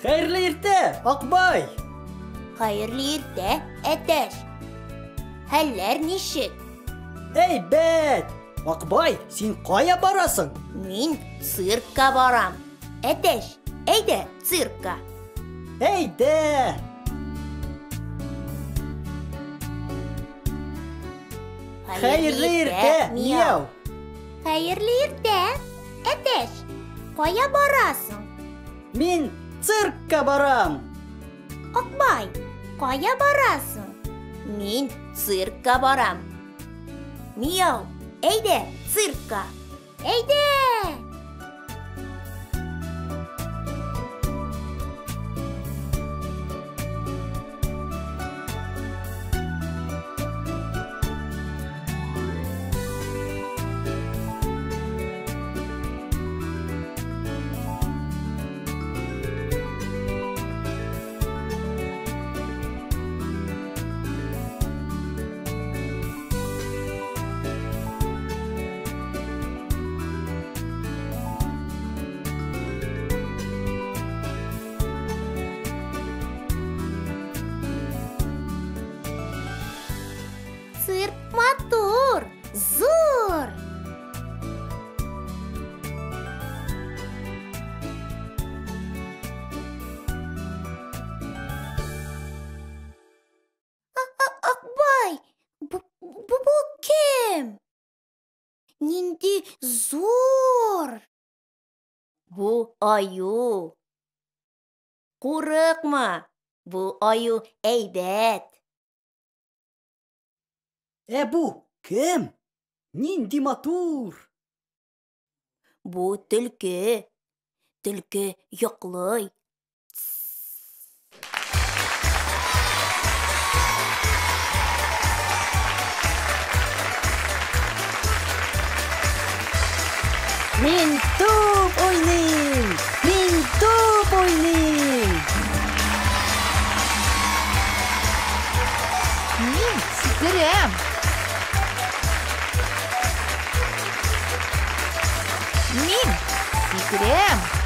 Хәерле иртә, Акбай! Хәерле иртә, әтәч! Хәлләр ничек? Әйбәт! Акбай, син кая барасың? Мин циркка барам. Әтәч, әйдә циркка. Әйдә! Хәерле иртә, Мияу! Хәерле иртә, әтәч! Кая барасың? Мин циркка барам. Акбай, кая барасың? Мин циркка барам. Мияу, әйдә циркка. Әйдә! Цирк матур, зур! Акбай, бу кем? Нинди зур! Бу аю. Курыкма, бу аю әйбәт. Ә бу кем? Нинди матур! Бу төлке. Төлке йоклый. Мин туп уйныйм! Мин туп уйныйм! Мин сикерәм. Мин сикерәм.